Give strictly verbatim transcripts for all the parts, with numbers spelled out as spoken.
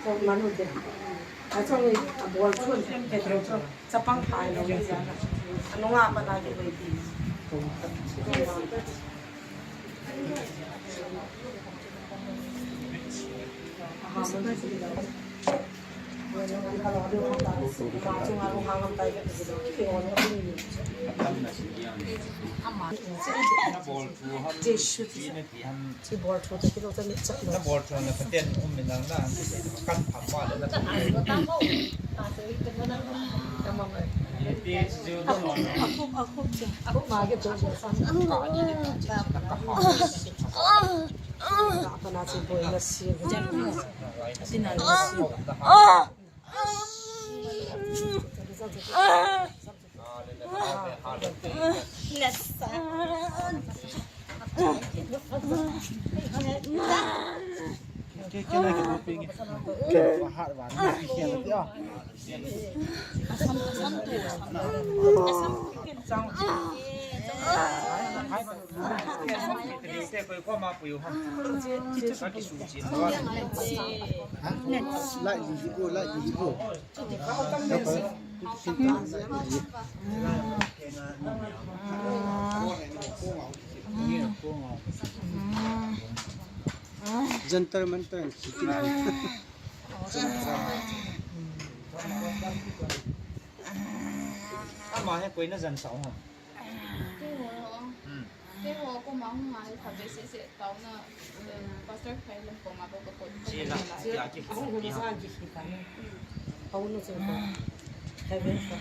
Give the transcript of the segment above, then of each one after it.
Chong manu de. A chong ni a bol chun petrol chun. Chapang phai lo ni ja. Anunga pa na ki wei ti. Jesu. Chi bol thu te kilo te ni chak lo. Na bol thu na paten um min nang na. Kan pha pa le na. Tamam. Ti chu do no. Aku, aku, aku ma ke do. Apa na chi bol na si. Sina na si. Lai ji ji ko, lai ji ji ko. Jantar Mantar. Ama he koi na jan sao ha. Hmm. Keiho koma hung ngai kha be se se taona, eh, Pastor Khai lam koma bou ka koi. Ji la, ya ki. Ahung hung sa ki ki ta. Ahung nu se ko. Heaven ko.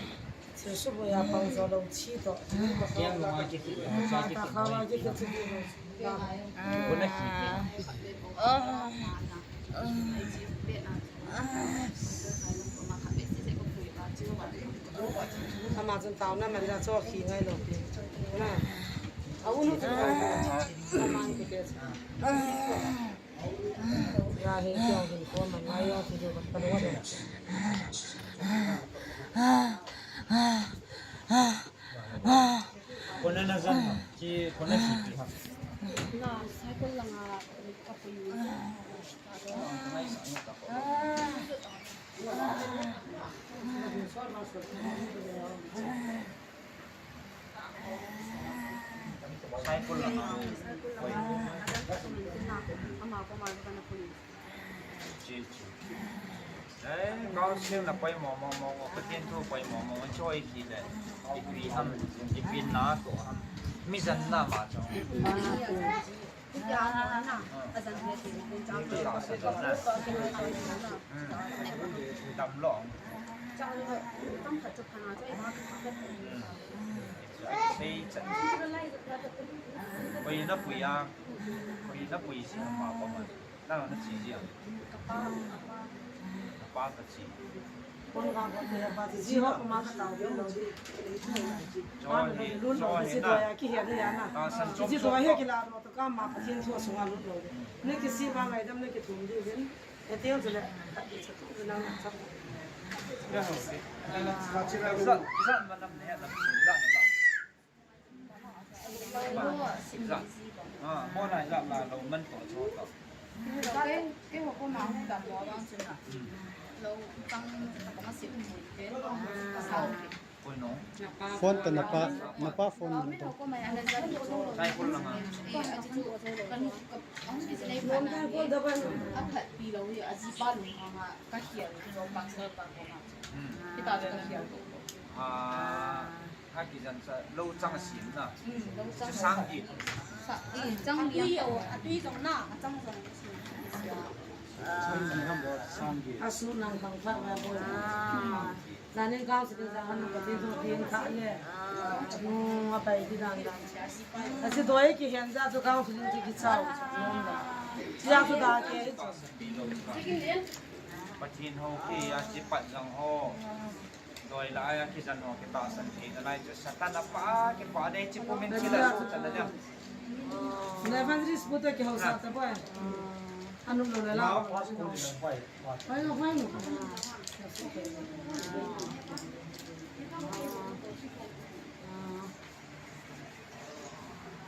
Sir su bo ya pang jo lo chi to. Ya lo ma ki ki. Sa ki ki. Ko na ki. Ama chun taona man ja chu khi ngai lo pi. Na. A unu chu. Ama ni ke. Ya he kya hin ko man ngai yo ki jo ka lo. Kona na jan ki kona ki pi ha. Na, cycle langa ka pui. Cycle langa. Chi, chi. Eh, counseling na poimo mo mo mo, Pathen thu poimo mo, choi ki le. Ipi ham, ipi na to ham. Mi jan na ma chong. Dam lo. Sei chan. Koi na pui a. Koi na pui si ma pa ma. Nang na chi ji a. Ka pa, ka pa. Ka pa ka chi. Kon ka ko te ba chi ji ho ko ma ka tao lo di. Cho ni, cho ni na. Ka san chom chom. Ji do he ki la no to ka ma Pathen thu sunga lut lo di. Ne ki si ba ngai dam ne ki thum di vin. He teo chu le. Ka ti cha tu nang cha. Ya ho. Sa, sa ma nam ne nam. Sa na. Mo na ja la lo man to cho to. Kei, kei ho ko ma hung dam lo vang chun na. Lo tang ta ko ma sim mu te. Sa. Koi no. Phone ta na pa, na pa phone na to. Ko ma ya na ja ni cho. Sai ko la ma. Ka nu ka hung ki le pa na. A phat pi lo ya a ji pa lu ma ma ka hial lo pa sa pa ko ma. Kita ka hial ko. Ah. Ha kijan cha lo chang a sim na. Hmm, lo chang. Chu sang ki. Sa, eh, chang ki. Atui jong, atui jong na, achang jong. Sang ki ham bo, sang ki. Asu nang bang pha ma bo. Ah. Zanin kang su ja han ka tin to tin kha le. Ah. Nu a pai ki dan dan. Asi doi ki hen ja chu kang su ki ki chao. Nom da. Sia su da ke. Pathen ho ki a chi pat jang ho. Doi la a kijan ho kitahsan thei nalai chu Satan a pa kipa dei chi pumin chi la su chan na le. Na evangelist bu te ki hausa ta boy. Anu lo la la. Hoi lo, hoi lo.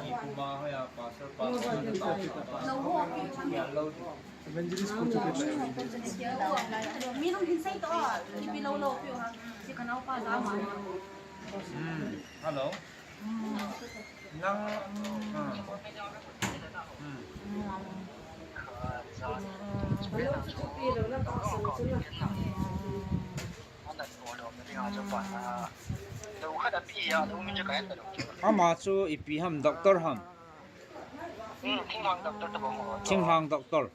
Ki kuma hoya pastor pa. Lo ho ki. Ya lo. Evangelist ko chu. Mi nung hin sei to. Ki pi lo lo pi ha. Si kanao pa za ma. Hmm. Hello. Nang, hmm. Hmm. Ama chu ipi ham, doctor ham? Thinglhang doctor.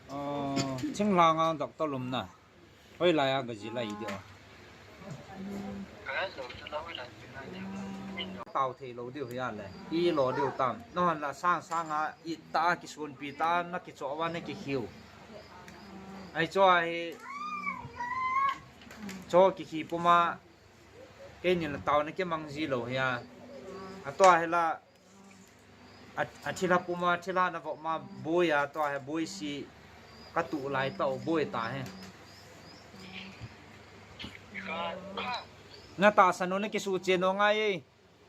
Oh, thinglhang a doctor umna. Hoilai a gaji lai diu. Tao thei lou diu hi a le. I lo diu tam. Nahon la sang sang a i ta a kisunpi ta na kichoh uva na kikhiu. Ai cho a hi cho kikhi puma keini la tao na kimang ji lou hi a. A to a hi la A, a thilha puma, thilha na vop ma boi a, tua he boi si ka tu lai ta o boi ta he. Na tahsan u na kisu chen u ngai e.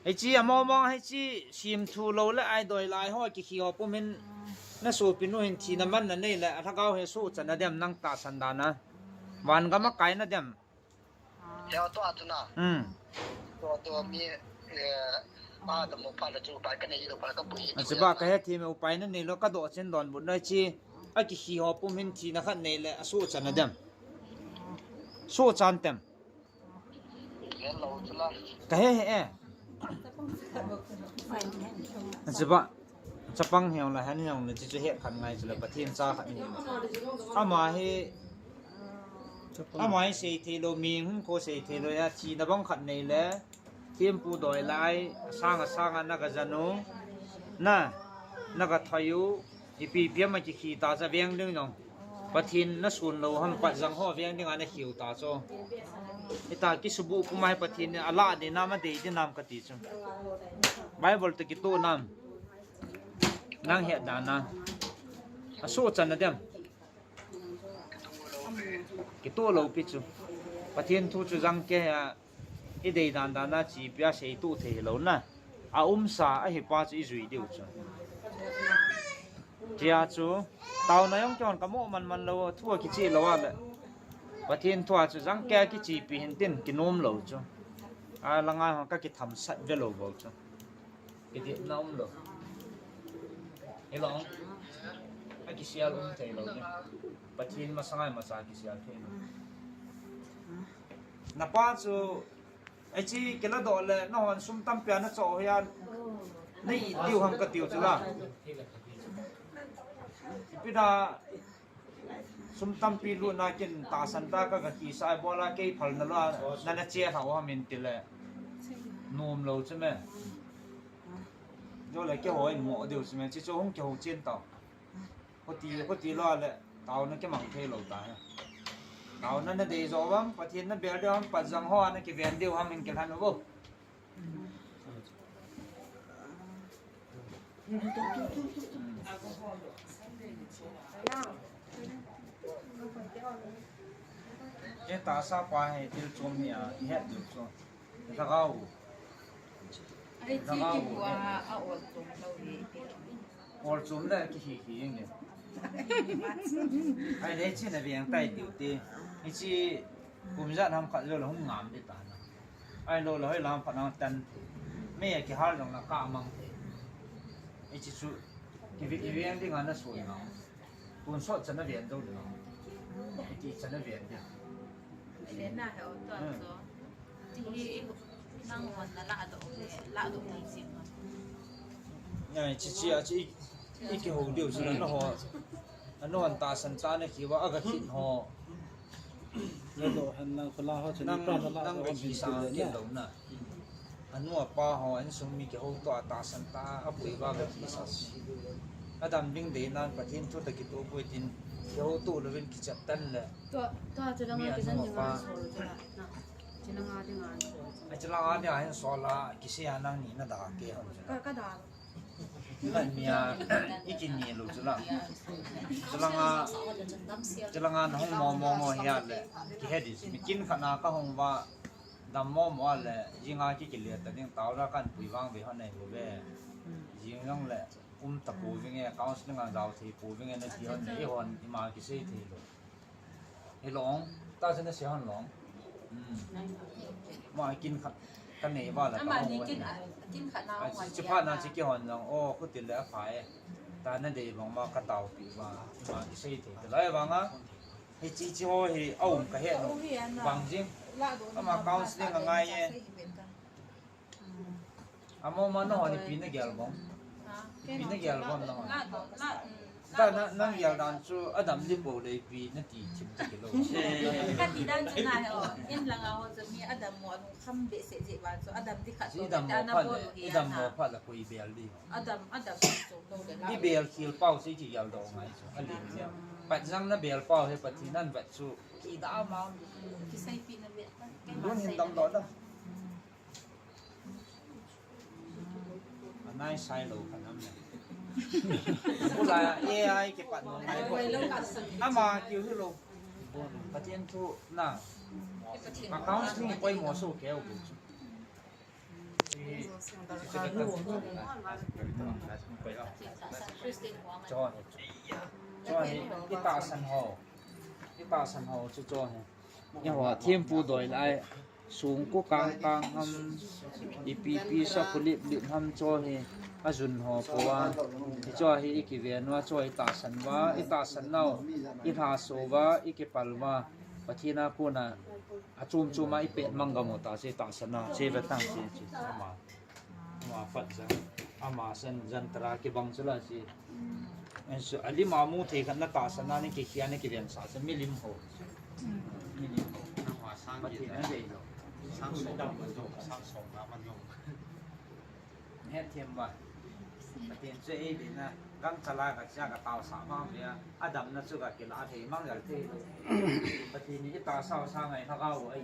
Hichi a mo mo hichi sim thu lo le ai doi lai ho kikhi ho pum hin na sopi nu hin thina man na nei le a lhagao he su chan na dem nang tahsan dan a. Van gam a kai na dem. Leo to a tu na. Hmm. To, to mi, eh, a, to mo pha la chu upai ka nei lo pha ka pui. A, chiba ka he thi me upai na nei lo ka do chen don bu na chi. A kikhi ho pum hin thina khat nei le a su chan na dem. Su chan tem. Leo lo chu la. Ka he he e. A, chiba. Chapang hiong la han hiong le chu chu he khan ngai chu le Pathen cha khat ni. Ama hi Ama hi sei thei lou, mi hung ko sei thei lou ya, thina bang khat nei le, thempu doi lai, asang asang a na ka jan u, na, na ka thoi u, ipi ipi ama kikhi ta cha veng ding jong. Pathen na sun lou ham pat jang ho veng ding a na khiu ta chu. Hita kisubu puma hi Pathen a la de nam a dei de nam ka ti chu. Bible to kitu nam. Nang he dan a. A su chan na dem. Kitu lou pi chu. Pathen thu chu jang ke a, i dei dan dan a chi pia sei tu thei lou na. A um sa a hi pa chu i jui diu chu. Tia chu, tao na jong kihon ka mo man man lou, thu a kichi lou a le. Pathen thu a chu jang ke a kichi pi hin tin kinom lou chu. A la ngai ho ka kitham sat ve lou bou chu. Kiti na um lou. Hilou. A kisial um thei lou ni. Pathen masang a masa kisial thei lou. Na pa chu, ai chi kila do le, na hon sum tam pia na cho hian. Na i diu ham ka tiu chu la. Ipi da, Sum tampi lut na kin tahsan ta ka, ka kisa bola kei phal na lo, na na che tha o min ti le. Nom lo che me. Jo le ke hoi mo deu che me, chi cho hung ke ho chen ta. Ko ti, ko ti lo le, tao na ke mang thei lo ta. Tao na na dei zo bang, Pathen na bel deu ham, pa jang ho na ke ven deu ham in ke han bo. Ke ta sa pa he til chom ni a, i het du chu. Lhagao. Ai, chi ki bua a ol chom lo hi. Ol chom le ki hi hi ing le. Ai, le chi na veng tai tiu ti. Hi chi kum ja nam khat jo la hung ngam di ta na. Ai lo la hoi lam phat nang tan. Me a ki har jong na ka mang te. Ai chi chu ki vi, i veng ding a na soi na. Tun sot chan a ven deuh ding. Iti chan a ven deuh. Elena he o to a cho. Ti hi nang hon na la do le, la do ni si. Ngai chi chi a chi i ki ho deuh si na ho. A non ta san ta na ki wa a ga khin ho. La do han nang ko la ho chan nang, nang ga ki sa ki lo na. Anu apa ho, insung mi kihou to a tahsan ta, a pui va ka kisa. Adam ding dei nan Pathen thu ta kituh pui tin, Kihouto louvin kichat tan le. Tua, tua, chulanga mi kisan anung ding pa. An sol chula. Na. Chulanga ding an sol. A chulanga ding an sol a, kisei a nangni na da ke hon chula. Ka, ka da. Ka mi a, i kini lou chula. Chulanga, chulanga na hung mo mo mo hia le. Kihe di, mi kin khat na ka hung va. Dam mo mo le, jinga ki kile ta ding tau la kan pui vang ve hon nei lo ve. Jing jong le. Um ta pou vinge, counseling a jao thei pou vinge, na ti hon, i hon, i ma kisei thei lou. Hilou, ta se na sei hon lou. Hmm. Ma kin khat, ka nei va la ta hon. Ama ni kin, kin khat na hon. Chi phat na chi kihon jong, o, khuti le a pha e. Ta na dei bang ma ka taopi va, i ma kisei thei. Te lai vang a, hichi chi ho hi, a um ka he lou. Vang jing. Ama counseling a ngai e. Amo ma na hon ipi na gel bom. Ipi na gel bom na hon. Ta na, nang gel dan chu adam di pou le ipi na ti thim ta kilou. Ka ti dan chu na he o. In langa ho chu mi adam mo alung kham behseh jeh va chu adam di khat. Chu to adam mo phat le, adam mo phat le koi bel di. Adam, adam chu lou le la. I bel khel pau chu kigel doh ngai chu. A lim le. Pat jang na bel pau he Pathen in vet chu. Ki da ma. Kisei pi na bel. Lun hin damdoh da. Anai sai lou khat nam le. Bula A I kipat nung nai ko. Ama kiu hilou. Pathen thu na. Accounts ni poimo so keu bu. Cho he. Cho he. I tahsan ho. I tahsan ho chu cho he. Eiho thempu doi lai. Songko kang kang ham, ipi ipi sa khu lip lip ham cho hi, ajun ho pou a, hicho hi i kiven uva, cho hi tahsan uva, i tahsan nau, i lhaso uva, i kipal uva, Pathen a kona, achom chom a i pet mang gam u ta, che tahsan a, che ve tang che, che, ama. Ama phat jang, ama san jan tara kibang chu la si. Ansu, ali ma mu thei khat na tahsan a ni kikhia ni kiven sa, sa milim ho. Milim ho. Pathen a dei lou. Sang som ma jong, sang som na ma jong. Hethem ba. Pathen chu ei dei na, gangchal a ka cha ka tao sa ma ve a, adam na chu ka kila thei mang jal thei lou. Pathen ni i tahsa u sa ngai na ka u ai.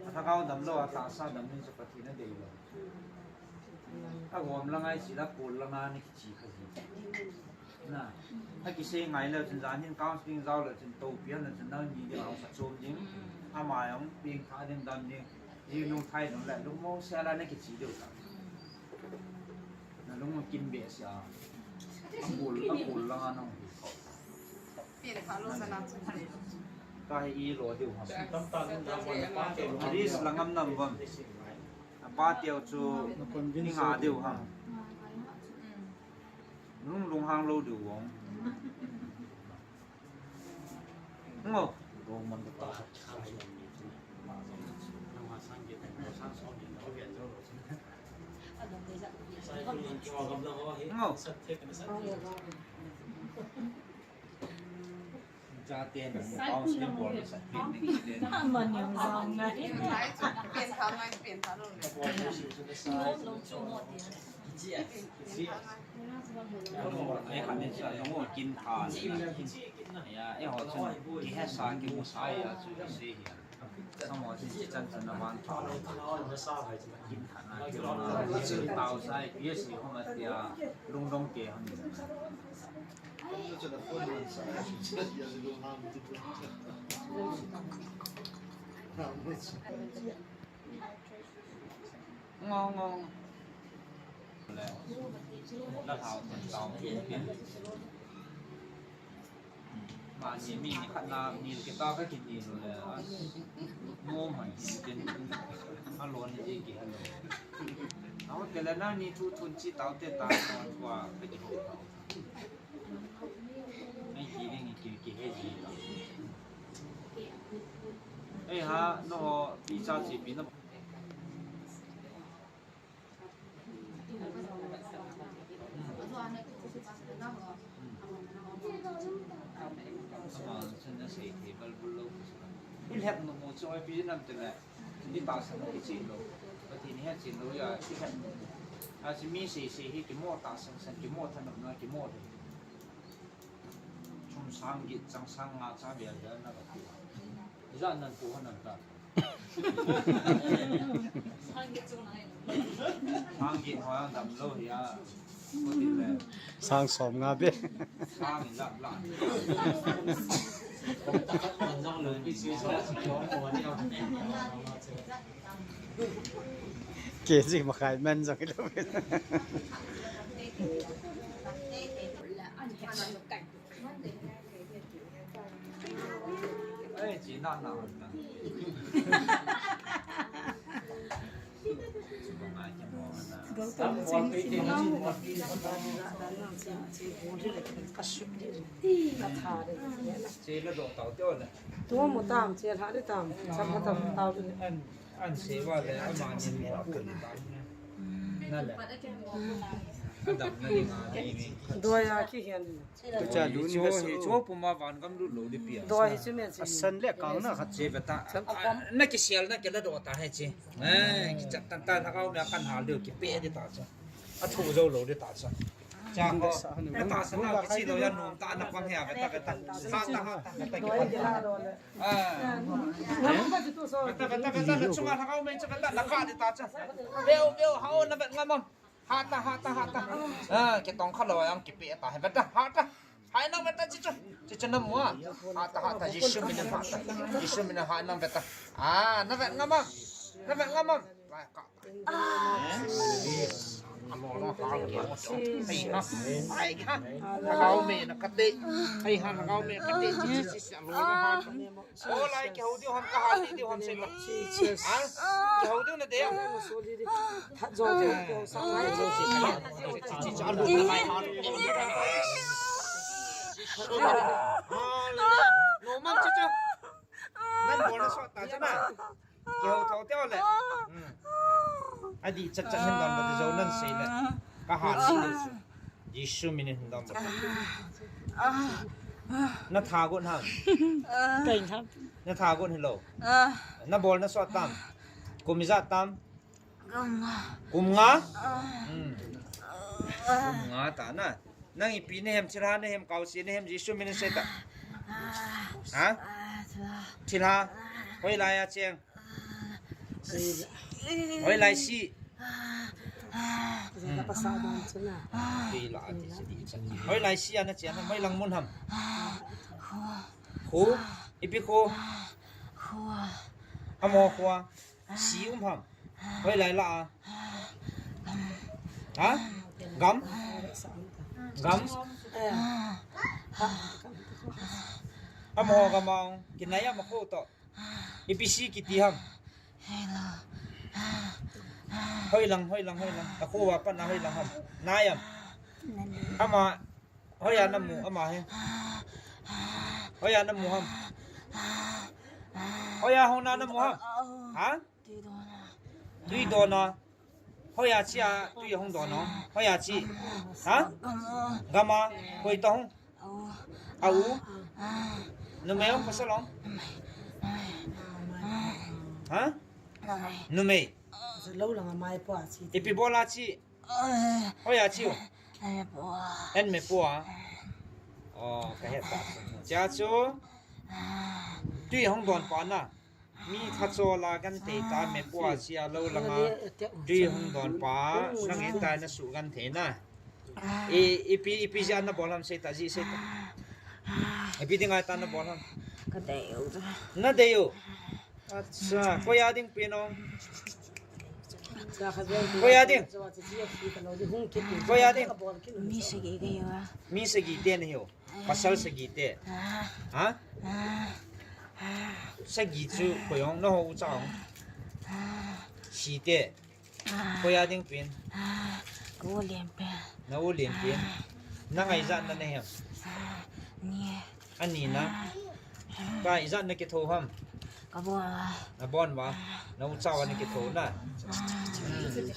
A lhagao damlou, a tahsa damlou chu Pathen a deilou. A gom langa i chi la, kol langa ni kichi kha ji. Na, a kisei ngai leu chun, jan hin counseling jao leu chun, topi hon leu chun, nang ni ding a hung pha chom ding. Ama jong peng tha ding, dam ding. Ji nung thai ding le, lungmong se la na kichi deu ta. Na lungmong kin behseh a. A kol, a kol langa nang hi. Ka hi i lo diu ham. Risk la ngam nam bam. A pa teu chu i nga diu ham. Lung lunghang lou diu vang. Ngo. Ngo. Chaten, counseling bol, sa pen ni kiten. Ama niam jang ngai. Pen thai chu, pen thang ngai, pen thang lo le. Bol ni su su sa. Ngom lo chu mo ti. Kichi a. Kichi a. Ai, khat ni sa, ngo kin tha. Ya, e ho chu, ki he sa, ki mu sa ya chu, ki se hi. Samo si chan chan na van tha. Kin tha na ki na. Tao sai, P S C ho ma tia, lungdong ke han. Ngo, ngo. Le. Na thao tao. Mani mi ni khat na mi kita ka kini lo le. Mo man tin. Alo ni ki halo. Au te le na ni thu thun chi tao te ta ko tua ka ki ho. Ai ki ding ki ki he ji ta. Ei ha no pi cha chi pi na. Ama chun na sei thei balbul lou. I lhep nom u chu ipi nam te le. I tahsan kichi lou. Pathen i he chi lou ya i lhep nom u. A chi mi sei sei hi kimo tahsan san kimo thanop na kimo le. Sang get chang sang nga cha bia bia na ka tu. Ijat nan tu han nan ta. Sang get hoa dam lou hia. Ko ti le. Sang som nga be. Sang ijat la. Kg makhai man jong ilou. Tua mu tam, che lha le tam, cham lha tam, tau le. An, an se va le, amani ni va kun tam ne. Na le. Adam na ni nga ni. Doi a ki hian. Tu cha lu ni ve su. Cho puma van gam lu lo di pia. Doi hi chu me chi. Asan le kang na khat che ve ta. Na ki sial na ki la do ta he chi. Eh, ki chat tan tan ha kau me kan hal deu ki pe di ta cha. A thu zo lo di ta cha. Cha ko. Na ta sa na ki chi lo ya nom ta na pang he a ve ta ve ta. Ha ta ha ta ve ta ki pang. Ah. Beta, beta, beta, na chunga lhagao mei chu beta, na kha di ta chu. Beu, beu, hao, na vet ngam am. Ha ta, ha ta, ha ta. Ah, ke tong kha lo yang ke pe ta, beta, ha ta. Hai nang beta chi chu. Chi chu na mu a. Ha ta, ha ta, Jisu min ha ta. Jisu min ha nang beta. Ah, na vet ngam am. Na vet ngam am. Lai ka. Lhagao me na kate. Ai ha, lhagao me kate. Chi, chi, chi, chi, lhagao me. O lai, kihou diu ham, kahal diu ham sei la. Ha? Kihou diu na dei. Chi, chi, chi, lhagao me. No man chi chu. Nan bol na sot ta chu na. Kihou thou teo le. Hmm. Adih chat chat hin don bati jou nan sei le. Ka ha le. Jisu min in hin don bati. Na tha gon ham. Kai ham. Na tha gon hilou. Na bol na sot tam. Kum ijat tam. Kum nga. Kum nga? Hmm. Kum nga ta na. Nang ipi na hem, thilha na hem, kaosi na hem, Jisu min in sei ta. Ha? Thilha. Hoilai a cheng. Hoilai si. Hoilai si a na cheng ham, hoilang mun ham. Khu. Ipi khu. Amaho khu a. Si um ham. Hoilai la a. Ha? Gam? Gam? Amaho gam a ong. Kinai a ma khu to. Ipi si kiti ham. Hoilang, hoilang, hoilang. A khu a pan a hoilang ham. Nai am. Ama, hoiya na mu, ama he. Hoiya na mu ham. Hoiya hung na na mu ham. Ha? Tui don a. Hoiya chi a, tui hung don o. Hoiya chi. Ha? Gam a, koi to hung. A u. Numei hung pasal hung. Ha? Numei. Ipi bol a chi. Hoiya chi u. En me pua. O, ka het ta. Cha chu. Tui hung don pa na. Mi thachol a kan thei ta, me pua sia lo langa. Tui hung don pa, nang in tai na su kan thei na. I, ipi, ipi jia na bol ham sei ta, ji sei ta. Ipi dinga ta na bol ham. Ka dei u. Na dei u. Acha, koi a ding pen ong. Koi a ding. Koi a ding. Mi sagi ka hi u a. Mi sagi te na hi u. Pasal sagi te. Ha? Sagi chu koi ong, na ho u cha ong. Si te. Koi a ding pen. Ka u len pen. Na u len pen. Na ngai ijat na na hem. Ni. Ani na. Ka ijat na kitho ham. Ka bon va. Na bon va. Na u cha va na kitho na.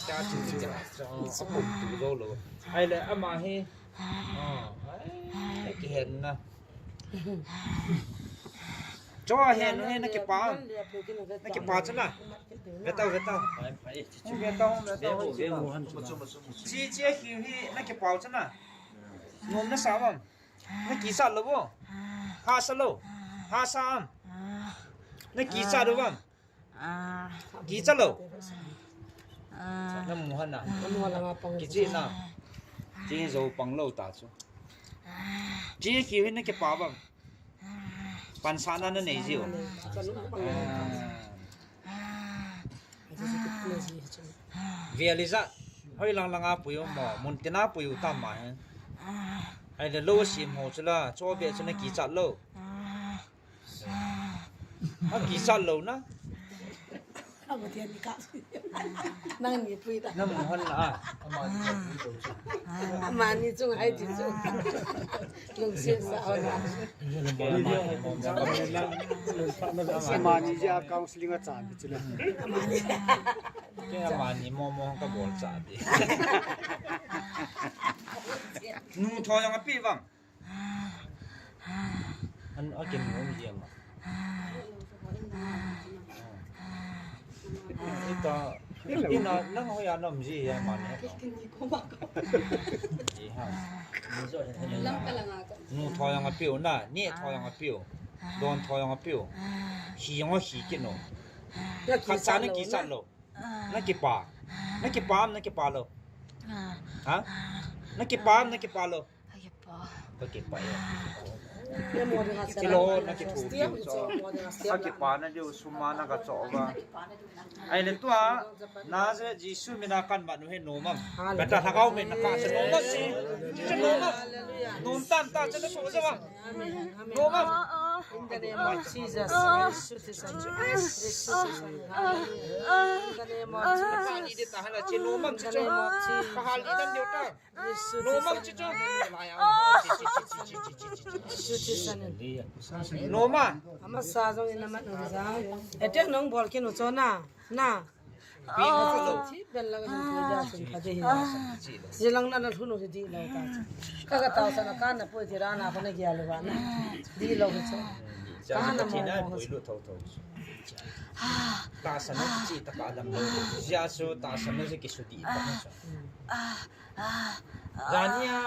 Cha chu cha. Cha chu lo lo. Ai le ama hi. Oh, ai, kihen na. Cho a hen, hen na kipa. Na kipa chu na. Ve tau, ve tau. Ve tau, ve tau. Chi, chi a hi hi na kipa chu na. Nom na sa mam. Na kichat lou vo. Hahsa lou. Hahsa am. Na kichat lou vam. Kichat lou. Na mu hon na. Kichih na. Chi jou pang lou ta chu. Chi kiu hin na kipa vam. Pansahna na nei jiu. Vel ijat. Hoi lang langa pui u mo. Mun tina pui u tam ma he. Ahile lou sim ho chu la. Cho be chu na kichat lou. A kichat lou na. Nang ni pui ta. Na mu hon na a. Amani chung hai ti chu. Lungset sa hon na. Amani jeh a counseling a chan ti chu na. Amani. Kei amani momo ka bol cha ti. Nu tho jong api vang. An, a kin nom ji ama. Ita, ina, nang hoiya nom ji ya mani. Ji ha. Nu tho jong apiu na, ni tho jong apiu. Don tho jong apiu. Hi jong hi kit no. Khat cha na kichat lou. Na kipa. Na kipa am, na kipa lou. Ha? Na kipa am, na kipa lou. Ka kipa e. Kilo na kithu piu cho. Ka kipa na diu sum a na ka cho uva. Ahile tua, Nazareth Jesu mina kan mat nu hi nom am. Beta lhagao min na ka cha nom am si. Cha nom am. Nom tan ta cha na cho uva. Nom am. In the name of Jesus. In the name of Jesus. Ka hal i dan diu ta. Nom am chi chu. Nom am. Ama sa jong in ama nu jang. Etek nong bol kin u cho na. Na. Pi ka lo. Thi ben la ka nu ja sin ka de hi. Jilang na na thunu di lo ta. Ka ka tau sa na ka na poi ti ra na ko na gia lo ba na. Di lo ko cho. Ka na mo mo. Tahsanna kichi tah a lam lou. Jesu tahsanna chu kisudi tah. Jania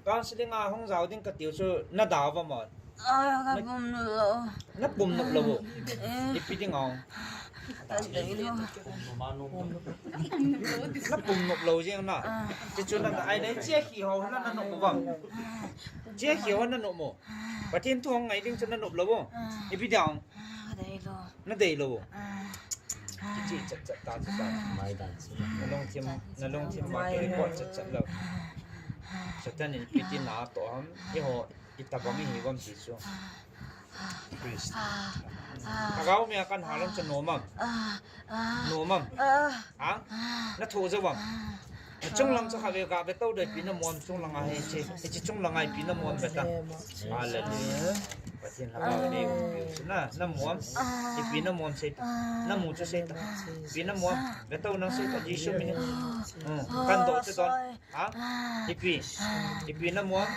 counseling a hung jao ding katiu chu na dau va mo. Ka pum nop lou. Na pum nop lou. Ipi ding ong. Na pum nop lou jeng na. Ti chu na ai nei che khi ho na na nop mo. Che khi ho na nop mo. Pathen thu hong ngai ding chu na nop lou. Ipi ding ong. Na dei lou. Kichi chat chat ta chu ta. Mai dan chu. Na lungthim, na lungthim ma ki report chat chat lou. Satan in piti na to ham. Eiho, itabang ihi vam ti chu. Please. Agao mi akan halam chu nom am. Nom am. Ha? Na tho jo vam. Chunglang chu kha ve ka ve to dei pi na muam chunglang a he che. He che chunglang ai pi na muam ve ta. Hallelujah. Pathen la ka ve u pi u na na muam. Ipi na muam sei ta. Na mu chu sei ta. Pi na muam. Ve to nang sei ta Jesu min. Kan do chu don. Ha? Ipi. Ipi na muam.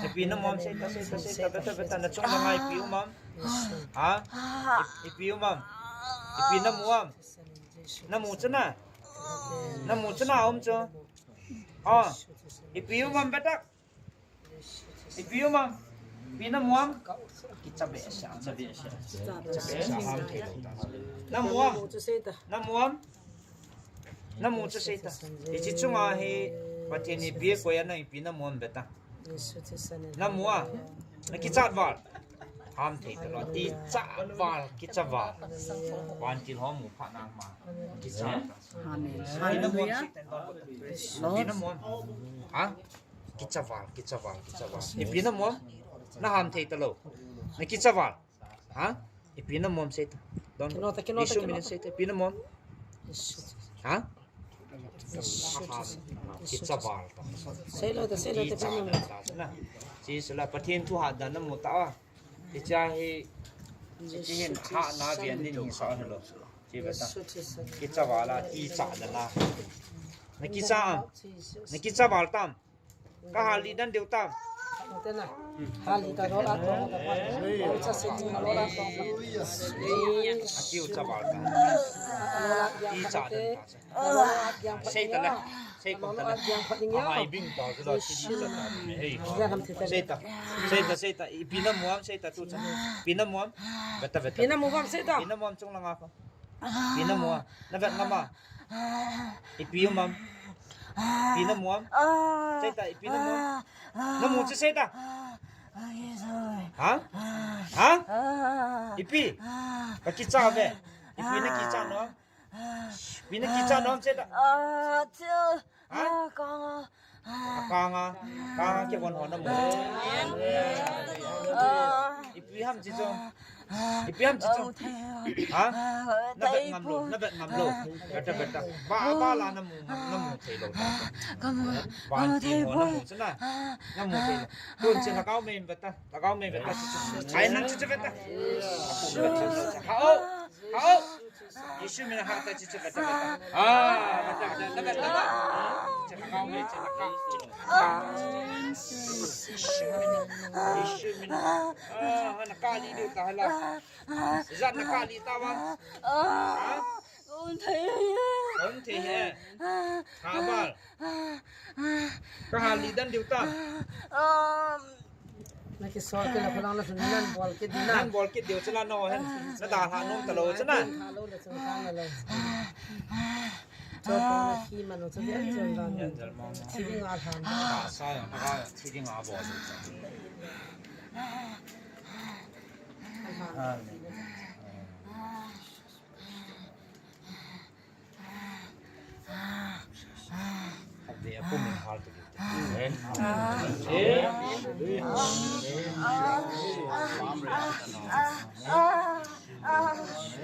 Ipi na muam sei ta sei ta sei ta ve ta ve ta na chunglang ai pi u mam. Ha? Ipi u mam. Ipi na muam. Na mu chu na. Na mu chu na um chu. Ah, ipi u mam betak. Ipi u mam. Ipi na muam. Kicha be sa, cha be sa. Cha be sa ham thei. Na muam. Na muam. Na mu chu sei ta. Ichi chunga hi Pathen ipi koi ana ipi na muam beta. Na mu a. Na kichat val. Ham thei ta lo. Ti cha val, kicha val. Van til ho mu pha na ma. Kicha. Amen. Hallelujah. Ipi na muam. Ha? Kicha val, kicha val, kicha val. Ipi na muam. Na ham thei ta lo. Na kicha val. Ha? Ipi na muam sei ta. Don. Kino ta, kino ta, Jesu kino min ta. Sei ta. Ipi na muam. Ha? Kicha val ta. Sei lo ta, sei lo ta, ipi na muam. Na. Jesu la Pathen thu hat dan na mu ta a. Icha hi, ichi hin ha na bian ni ni sa na lo. Chi ba ta. Kicha val a, ti cha da na. Na kicha am. Na kicha val tam. Ka hal li dan deu tam. Tena. Hali ta dola to. Cha se ti dola to. Akiu cha ba ta. Ti cha den ta. Seita le. Seita le. Ai bing ta zula ti ti cha ta. Hei. Seita. Seita, seita. Ipi namu ham seita tu cha. Ipi namu ham. Veta, veta. Ipi namu ham seita. Ipi namu ham chung langa ko. Ipi namu ham. Na vet ngam a. Ipi um ham. Ipi namu ham. Seita, ipi namu ham. Namu chu seita. Ha? Ha? Ipi? Ka kicha ve. Ipi na kicha nom? Ipi na kicha nom seita. Ha? Kanga. Kanga. Kanga kivon ho namu. Ipi ham chi chu. Ipi ham chi chu. Ha? Na vet ngam lou, na vet ngam lou. Veta, veta. Ba, ba la namu, namu thei lou. Van ti ho namu chu na. Namu thei lou. Tun chi lhagao mei veta. Lhagao mei veta. Ai nang chi veta. Hao. Hao. Jesu min a ha ta chi chi veta veta. Ah, veta veta, na veta veta. Chi na kau me, chi na kau. Jesu min a. Jesu min a. Ah, na kali diu ta hala. Ijat na kali ta va. Ah. Kon thei. Kon thei he. Ha bal. Ka hali dan diu ta. Na kisol kit le khulang le sun nan bol kit ding na. Nan bol kit diu chu la no hen. Na dalha nom talou chu na. Dalha lou le chung kang le. Cho ko na khi ma no chu dian jon dan. Yan jal mo. Thi ding a lhan. Ka sa yang ka thi ding a bol.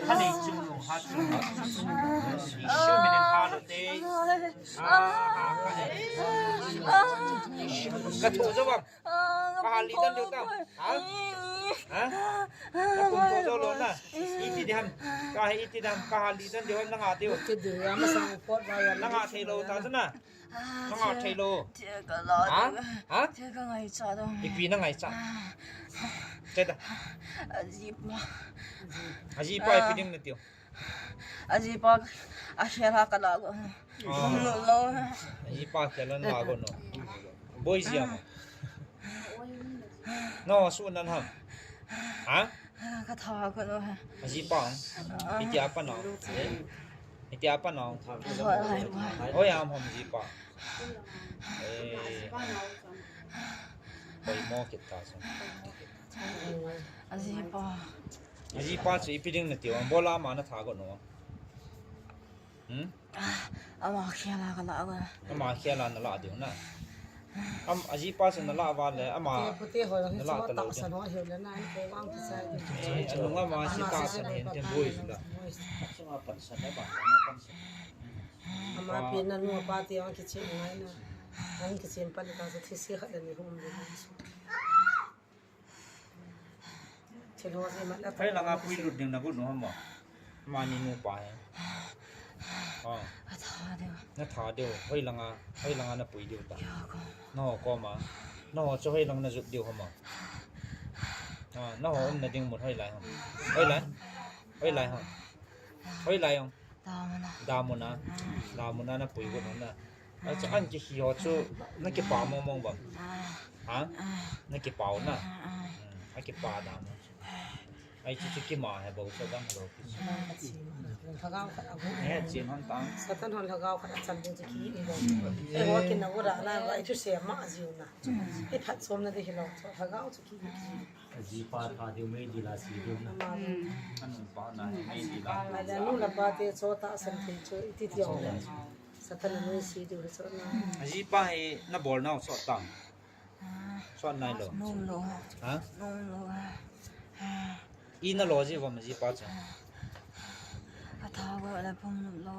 Alha. Ka thu jo bang. Ka hali dan diu tam. Ha? Ha? Ka pum tho jo lou na. Iti diham. Ka he iti diham. Ka hali dan diu ham na nga diu. Iti diu ham masang pot ba ya. Na nga thei lou ta chu na. Na nga thei lou. Ha? Ha? Ipi na ngaicha. Te da. Ajipa. Ajipa ipi ding na tiu. Ajipa, akhel a kala go. Ah. Lo, lo. Ajipa khel a na go no. Boi jia mo. No, su nan ham. Ha? Ka tha ko no. Ajipa. Iti apa no? Iti apa no? Hoi, hoi, hoi. Hoi, am ham ajipa. Eh. Hoi mo kita so. Ajipa. Ajipa chu ipi ding na tiu, bola ama na tha go no. Hmm? Ama khel a kala go. Ama khel a na la diu na. Am ajipa chu na la va le ama. Te pute ho na la ta lo. San ho hiu le na ko wang ki sai. Eh, anung ama si ta san hen te boi la. Ama pi na nu pa ti ang kichen ngai na. Ang kichen pan ka sa thi si khat le ni hum le. Thil ho si ma la. Hoi langa pui lut ding na gu no ma. Mani nu pa he. Ah. Ka tha deu. Na tha deu. Hoi langa, hoi langa na pui deu ta. Ya ko. No ko ma. No cho hoi lang na jut deu ho ma. Ah, no ho um na ding mun hoi lai ho. Hoi lai. Hoi lai ho. Hoi lai ho. Damuna. Damuna. Damuna na pui gu na. Acha an ki hi ho chu na kipa mong mong bam. Ha? Na kipa u na. Hmm, a kipa dam. Ai chu chu kima he bo chu dam lo ki. Lhagao khat a gu. He chin han tang. Satan hon lhagao khat a chan ding chu ki i lo. E ho kin na gu ra na, ai chu se ma jiu na. I phat som na de hi lo. Lhagao chu ki ki. Ajipa tha diu mei di la si diu na. Anu pa na mei di la. Ala nu la pa te cho ta san thei chu iti ti ong le. Satan a nu si diu le cho na. Ajipa hi na bol nau sot tam. Sot nai lo. Nom lo. Ha? Nom lo. I na lo ji vom ajipa chu. Ka tha go la pum nom lo.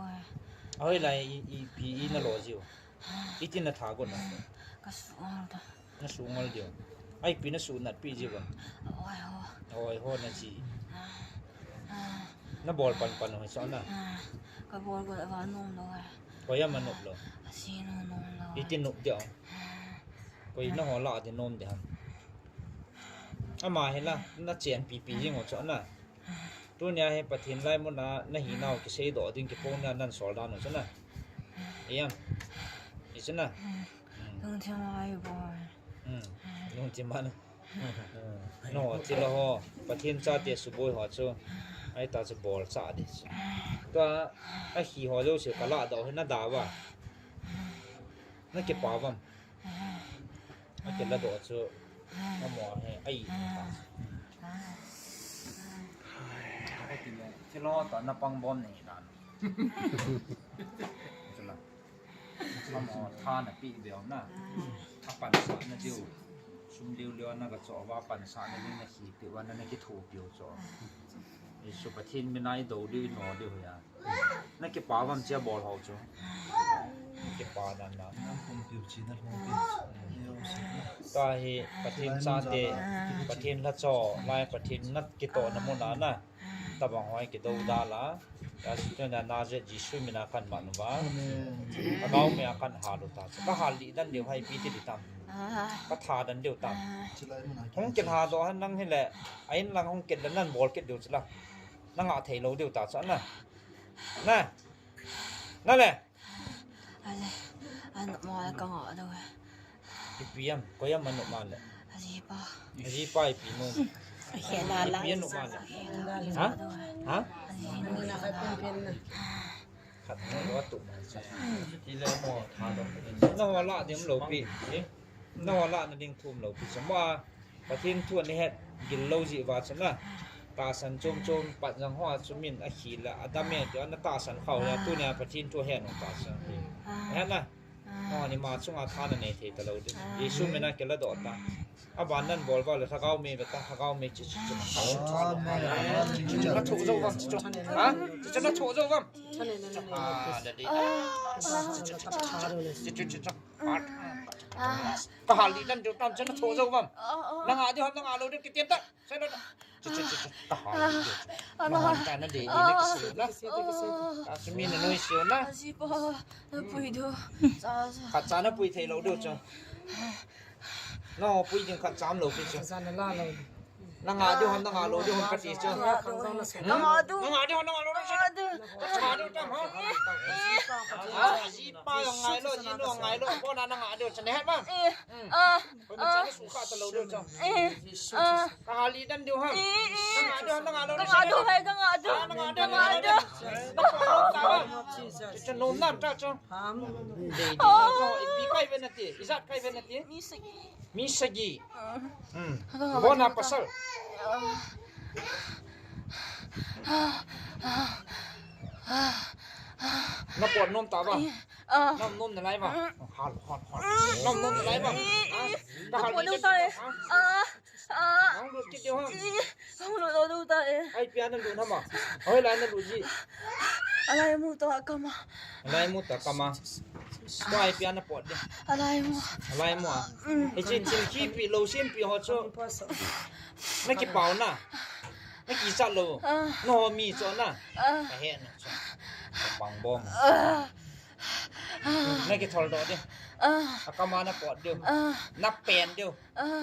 Ahoi lai i, ipi i na lo ji. Iti na tha go na. Ka su ngal ta. Na su ngol diu. Ai pi na su nat pi ji ba. Oi ho. Oi ho na ji. Na bol pan pan ho so na. Ka bol go va nom lo. Ko ya ma nop lo. Asi no nom lo. Iti nop diu. Ko i na ho la di nom di ham. Ama hi la, na chen pipi jing u chu na. Tunia hi Pathen lai muna na hinau kisei doh ding kipon na nan sol dan u chu na. Iyam. I chu na. Lungthim ai bo. Hmm. Lungthim ai. Hmm. No, chila ho, Pathen chate suboi ho chu. Ai ta chu bol cha di chu. Tua, a hi ho jo se ka la doh hi na da va. Na kipa vam. A kila doh chu. Amo he, ai. Ai, ti le, ti lo ta na pang bom nei dan. Chu la. Amo tha na pi beu na. A pansah na diu. Sum liu liu na ka cho va pansah na diu na hi pi va na na ki thu piu cho. Jesu Pathen mina i do diu i no diu ya. Na kipa vam chia bol ho chu. Kipa dan dan. Kum piu chi na lhung piu. Ta hi Pathen chate, Pathen la cho, lai Pathen na kito na muna na. Tabang hoi kido da la. Ya si tu na na je Jesu mina kan ma nu va. Ka gau me kan ha lu ta. Ka ha li dan diu hai pi ti di tam. Ka tha dan diu tam. Hung kin ha do han nang hi le. Ain lang hung kin dan nan bol kit diu chu la. Na nga thei lo diu ta cha na. Na. Na le. Ale, ano mo ka nga do. Ipi am, ko yam ano ma le. Ajipa. Ajipa ipi mo. Ahe la la. Ipi ano ma le. Ha? Ha? Khat mo lo tu ma cha. Ti le mo tha do. Na wala dim lo pi. Na wala na ding thum lo pi cha ma. Pathen thu ana het gil lo jeh uva chu na. Tahsan chom chom pat jang ho a chu min a khi la a dam e ti ana tahsan khau ya tunia Pathen thu het nung ta chu. He na. Ho ni ma chunga tha na nei thei ta lo di. Jesu mina kila doh ta. A ban nan bol va le thagau me ve ta thagau me chi chi chi. Amen. Chi chi na thu zo vam chi chi. Ha? Chi chi na thu zo vam. Ah, da di. Chi chi chi chi. Chi chi chi. Ka hal li dan diu tam chen na tho jo vam. Na nga diu ham na nga lo diu kitiam ta. Chen na. Chu chu chu chu. Ka hal li diu. Na han ka na de ni na kisiu na. Ka sumi na noi siu na. Ajipa, na pui diu. Cha cha. Khat cha na pui thei lo diu chu. No pui ding khat cham lo pi chu. Cha na la lo. Na nga diu ham, na nga lo diu ham kati chu. Ka nga diu. Na nga diu ham, na nga lo diu chu. Ka cha diu tam ha. Ha, jipa jong ngai lo, ji nu ngai lo, bona na nga diu chu ne het ma. Koi ma cha na su kha ta lo diu chu. Ka ha li dan diu ham. Na nga diu ham, na nga lo diu. Ka nga diu hai, ka nga diu. Na nga diu, na nga diu. Chu chu nom nam ta chu. Dei dei ko ipi kai ve na ti, ijat kai ve na ti. Mi sagi. Hmm. Bona pasal. Na pot nom ta va. Nom nom na lai va. Hal hal hal. Nom nom na lai va. Ka hal ni ta. Nang lut kit diu ham. Hong lut lo diu ta e. Ai pia na lut ham a. Hoi lai na lut ji. Alai mu to akam a. Alai mu to akam a. Ko ai pia na pot de. Alai mu. Alai mu a. Hichi chim ki pi lo sim pi ho chu. Na kipau na. Na kichat lo. No mi chu na. Ka he na chu. Pang bom. Na kithol doh diu. Akam a na pot diu. Na pen diu.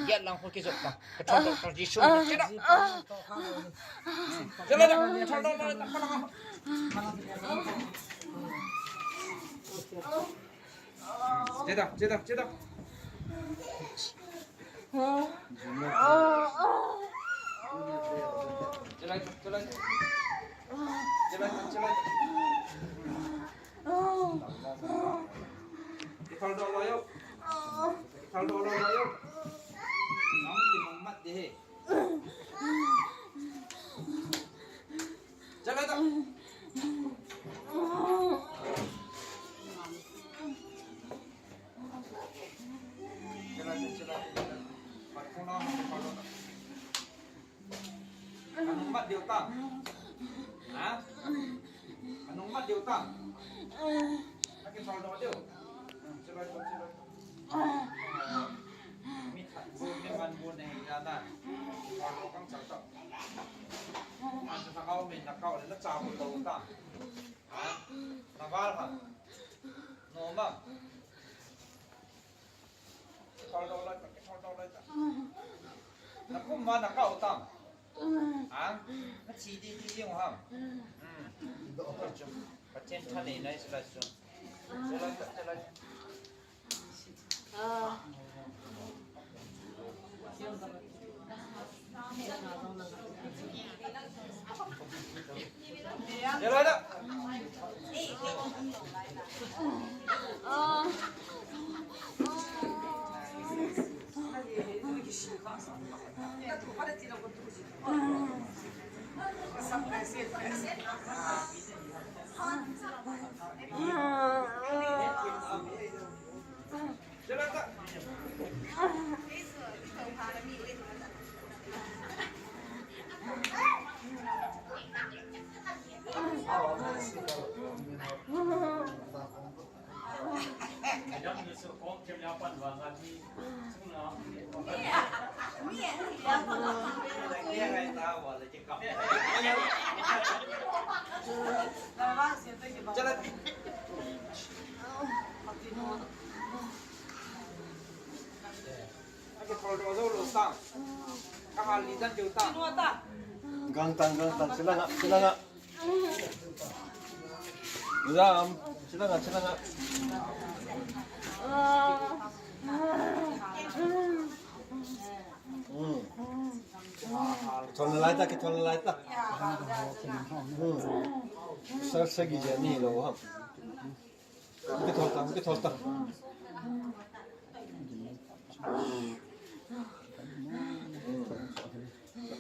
Get lang khu kijot ta. Kithol doh ta Jesu. Kithol doh. Kithol doh. Cheda, cheda, cheda. Chela, chela. Chela, chela. Kithol doh lo yo. Kithol doh lo yo. Nang ti mang mat de he. Chela ta. Anung mat diu tam. Ha? Anung mat diu tam. Aki sol do diu. Mi that bu, mi man bu nei ya na. Sol do kang chal ta. Asa ta kau min na kau le na cha bu lo ta. Ha? Na val ha. No ma. Kithol doh lai ta, kithol doh lai ta. Na kum ma na kau tam. Ang? Na chi di di yung ham. Hmm. Pathen tha nei nai sila su. Sila ta, sila. Gang tan, gang tan, sila nga, sila nga. Jam, sila nga, sila nga. Hmm. Kithol nalai ta, kithol nalai ta. Hmm. Sar sagi jani lo ham. Kithol ta, kithol ta.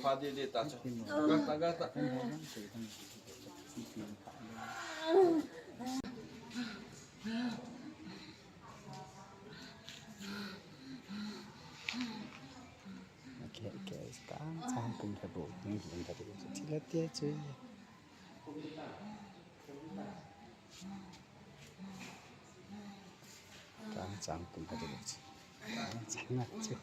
Pha di di ta chu. Gata, gata. Okay, okay, sekarang sangkun kabo, sangkun kabo. Sila dia tu. Kang chang pun ka dei. Kang chang na chu.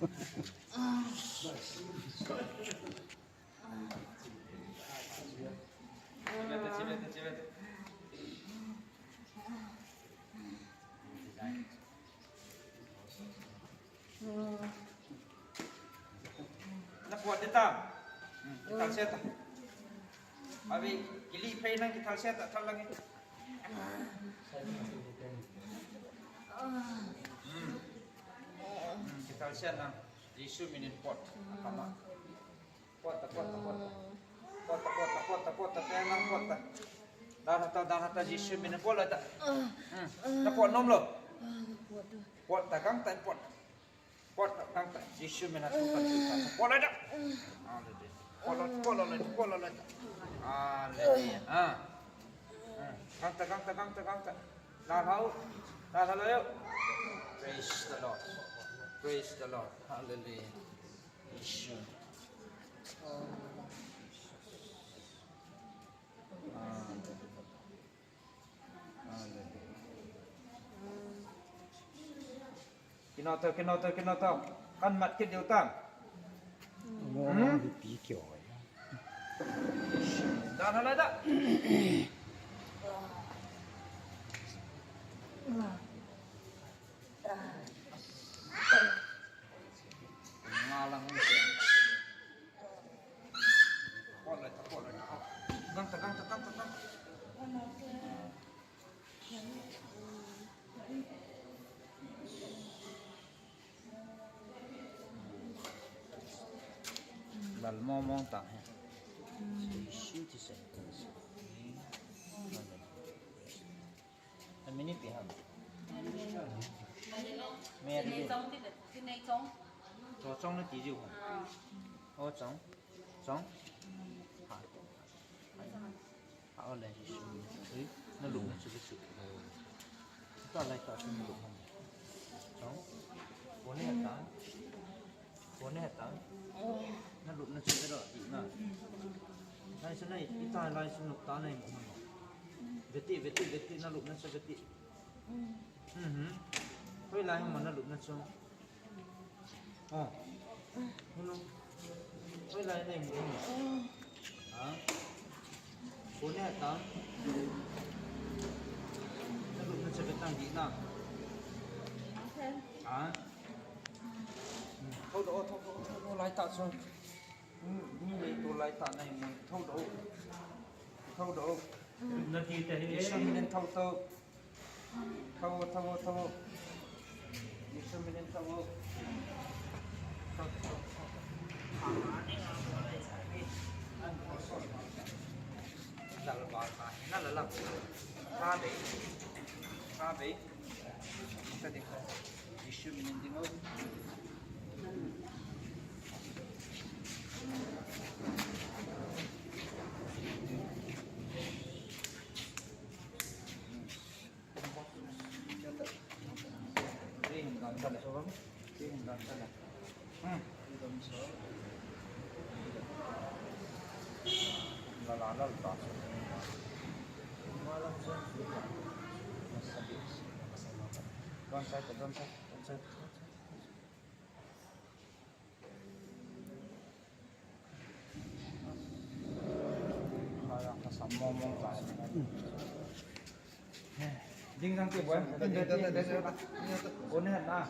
Na puat di tam. Hmm, kithal set ta. Abi, kili phei nang kithal set ta, thal lang. Hmm. Hmm, kithal set nang. Jesu minin puat. Akama. Puat ta, puat ta, puat ta. Puat ta, puat ta, puat ta, puat ta, puat ta, puat ta. Dan hata, dan hata, Jesu minin puat la ta. Hmm. Na puat nom lo. Puat ta, kang ta, puat. Puat ta, kang ta, Jesu minin puat ta, puat la ta. Hallelujah. Puat la, puat la, puat la, puat la. Hallelujah. Ah. Ah. Kang ta, kang ta, kang ta, kang ta. La hau. La hau la yo. Praise the Lord. Praise the Lord. Hallelujah. Jesu. Kino to, kino to, kino to. Kan mat kit diu tam. Hmm? Pi kio. Dan halai da. Nga lang. Gangta, gangta, gangta, gangta. Lal mo mong tang he. Sweet sentence. Amini pi ham. Mary. Cho chong na ti jiu ham. O chong. Chong. Ha. Ha o le Jesu. Ui, na lupna chu chu. Ta lai ta chu na lup ham. Chong. Ko ne ta. Ko ne ta. Na lupna chu da ti na. Lai sa nai, ita lai sa nup ta nai mo mo. Veti, veti, veti, na lupna sa veti. Mhm. Hoilai mo na lupna chu. Oh. Hunu. Hoilai nai mo. Ha? Ko ne ta. Na lupna chu veti na. Ha? Thou do, thou do, thou do, lai ta chu. Mi nei tu lai ta nai mun thou do. Thou do. Na ti te hi. Isu min thou thou. Thou thou thou. Isu min thou. Thou thou thou. Lal ba ta hi na la la. Tha be. Tha be. Sa ding. Isu min ding o. One side, one side, one side. Ding dang ti boy. One na.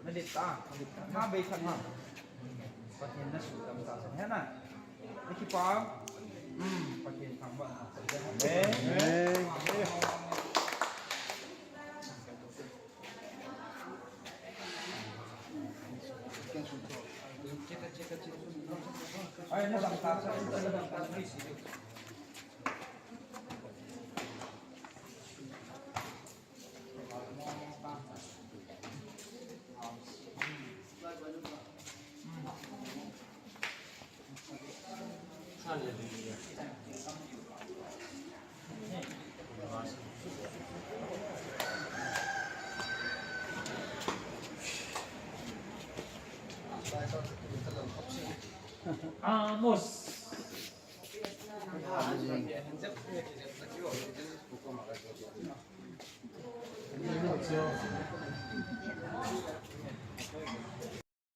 Na dit ta. Na bei khan ha. Pathen na su tam ta san he na. Ni ki pa. Hmm, Pathen thangvah. Amen. Amen. Amos.